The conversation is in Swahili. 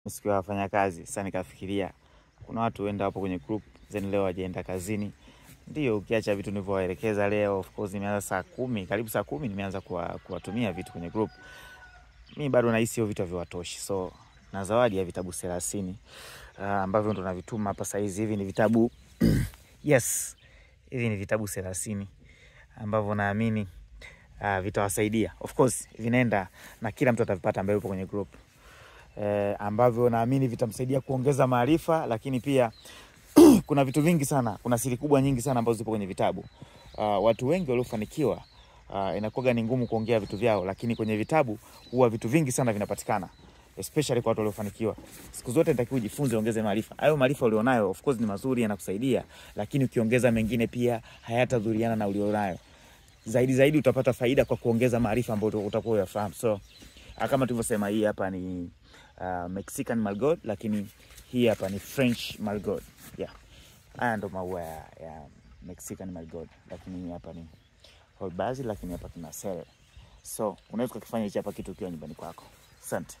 Siku ya wafanyakazi. Sasa nikafikiria kuna watu huenda wapo kwenye group then leo wajaenda kazini. Ndio, ukiacha vitu nilivyowaelekeza leo, of course nimeanza saa 10, karibu saa 10 nimeanza kuwatumia vitu kwenye group. Mi bado nahisi hiyo vitu haviwatoshi, so na zawadi ya vitabu 30 ambavyo ndo navituma hapa saizi. Hivi ni vitabu yes, hivi ni vitabu 30 ambavyo naamini vitawasaidia. Of course vinaenda na kila mtu atavipata ambaye yupo kwenye group ambavyo naamini vitamsaidia kuongeza maarifa, lakini pia kuna vitu vingi sana, kuna siri kubwa nyingi sana ambazo zipo kwenye vitabu. Watu wengi waliofanikiwa inakuwa ni ngumu kuongea vitu vyao, lakini kwenye vitabu huwa vitu vingi sana vinapatikana, especially kwa watu waliofanikiwa. Siku zote nitakiwa ujifunze, ongeze maarifa. Hayo maarifa ulionayo of course ni mazuri, yanakusaidia, lakini ukiongeza mengine pia hayatadhuriana na ulionayo. Zaidi zaidi utapata faida kwa kuongeza maarifa ambayo utakuwa uyafahamu. So kama tulivyosema, hii hapa ni Mexican Marigold, lakini hii hapa ni French Marigold. Yeah. Haya ndo maua ya Mexican Marigold, lakini hii hapa ni Whole Basil, lakini hapa tuna celery. So unaweza kukifanya hichi hapa kitu ukiwa nyumbani kwako. Asante.